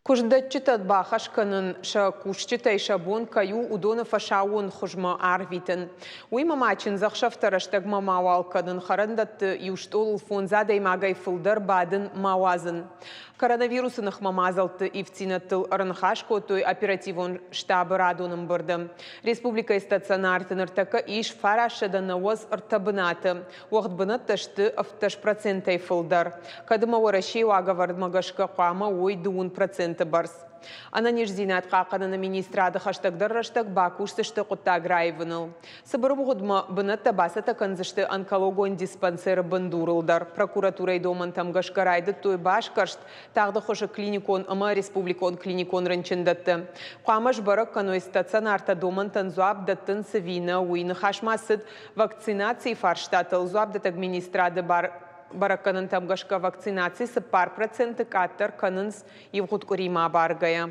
Куыстдӕтджытӕн бахӕс кӕнын, сӕ кусджытӕй сӕ бон кӕй у, уыдоны фӕсаууон хуызмӕ арвитын. Уыимӕ ма чындзӕхсӕвтӕ рӕстӕгмӕ мауал кӕнын, хӕрӕндӕтты иу стъолыл фондз адӕймагӕй фылдӕр бадын ма уадзын. Коронавирусы ныхмӕ мадзӕлтты ивддзинӕдтыл ӕрныхас кодтой оперативон штабы радон ӕмбырды. Республикӕйы стационарты ныртӕккӕ ис 993 бынаты. Уӕгъд бынӕттӕ сты 17 процентӕй фылдӕр. Кӕд ӕмӕ Уӕрӕсейы уагӕвӕрдмӕ гӕсгӕ хъуамӕ уой 10 проценты бӕрц. Ӕнӕниздзинад хъахъхъӕныны министрады хӕстӕгдӕр рӕстӕг бакусдзысты хъуыддаг раивыныл. Цыбыр ӕмгъуыдмӕ бынӕттӕ бацӕттӕ кӕндзысты онкологон диспансеры бындурыл дӕр. Прокуратурӕйы домӕнтӕм гӕсгӕ райдыдтой басгӕрст тагъды хуызы клиникон ӕмӕ республикон клиникон рынчындӕтты. Хъуамӕ сбӕрӕг кӕной, стационартӕ домӕнтӕн дзуапп дӕттынц ӕви нӕ, уый. Ныхас ма цыд вакцинацийы фарстатыл. Дзуапдӕттӕг министрады бӕрӕггӕнӕнтӕм гӕсгӕ вакцинаци 4 проценты къаддӕр кӕнынц ивгъуыд къуыримӕ абаргӕйӕ.